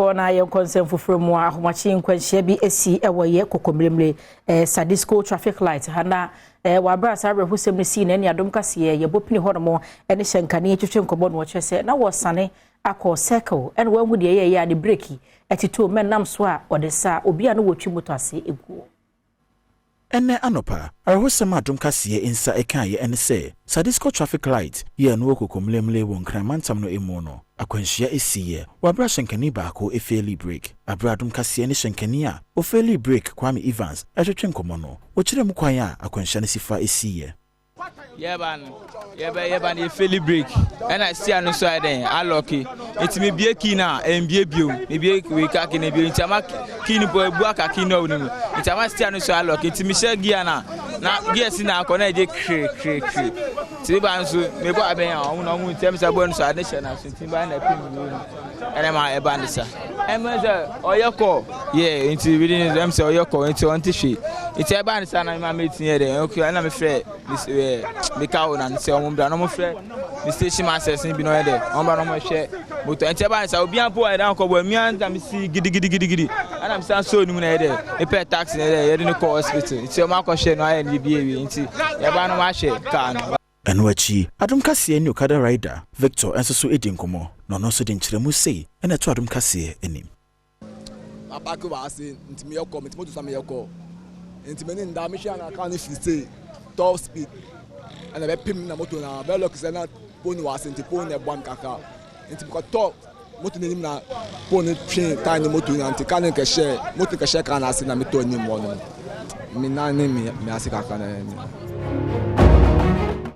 Yɛntoa soɔ na yɛnkɔ nsɛm foforɔ mu. Ahomakye nkwanhyia bi asi wɔ yɛ Kokomlemle Sadisco traffic light ha na wɔabrɛ saa awerɛhosɛm no sii na ɛne Adom Kaseɛ yɛbɔ pini hɔnom ne hyɛnkane twetwe nkɔmmɔ no, wɔkyerɛ sɛ na wɔsane akɔ Circle ɛna wɔahu deɛ ɛyɛyɛ a ne breki ɛtete mɛnam so a ɔde sa obi a no wɔtwi moto ase eguo. Ɛnɛ anɔpa, awerɛhosɛm a Adom Kaseɛ nsa ɛkaeɛ ɛne sɛ Sadisco traffic light yɛ no wɔ Kokomlemle wɔ Nkramantam no emu no, akwanhyia esiiɛ wɔ aberɛ hyɛnkani baako efail brake. Aberɛ Adom Kaseɛ ne hyɛnkani a ofail brake, Kwame Evans, ɛtwetwe nkɔmmɔ no, wɔkyerɛ mu kwan a akwanhyia no si fa esiiɛ. Yɛba no, yɛba no, yɛfail brake ɛna steer no nso ayɛ dɛn alock, nti mebie key no a ɛmbie bio. Mebie wei ka key no bio, nti ama key no po ebu aka key no no mu, nti ama steer no nso alock, nti mehyɛ gear no a na gear si na akɔ na ɛgye kere kere kere. Nti meba nso mebɔ abɛn a ɔmo na ɔmo nti ɛmi sɛ bɔ no so ade hyɛ na so, nti meba na ɛpem wei mu ɛna ma ɛba ne sa. Ɛmɛ sɛ ɔyɛ kɔ yɛ, nti widi ne ɛm sɛ ɔyɛ kɔ, nti ɔnte hwee, nti ɛba ne sa na mema meti yɛ dɛ ok, ɛna mefrɛ meka wo na sɛ ɔmo bra na ɔmo frɛ me station masters bi na ɔyɛ dɛ ɔmo bra na ɔmo hwɛ moto. Nti ɛba ne sa obi ampo ayɛ dɛ ankɔ bɔ emia nta mi si gidigidigidigidi, ɛna mi san so onum na yɛ dɛ mepɛ taxi na yɛ dɛ yɛde ne kɔ hospital, nti ɔmo akɔhwɛ no ayɛ ne bi ewie, nti yɛba no ɔmo ahwɛ kaa no. Ɛno akyi, Adom Kaseɛ ne okada rider Victor nso so di nkɔmmɔ na ɔno nso de nkyerɛmu sei ɛna ɛto Adom Kaseɛ anim. Mapark wɔ ase, nti meyɛ kɔ, nti moto sa meyɛ kɔ, nti mene nda mehwɛ ana car no firi sei top speed ɛna bɛpem na moto na bɛyɛ lucky sɛ na pole no wɔ ase, nti pole no ɛboa me kakra, nti mekɔtɔ moto n'anim na pole no twe kaa ne moto na nti car no nkɛhyɛ moto nkɛhyɛ car no ase na metɔ anim hɔ no, me nan ne me ase kakra na ɛyɛ me.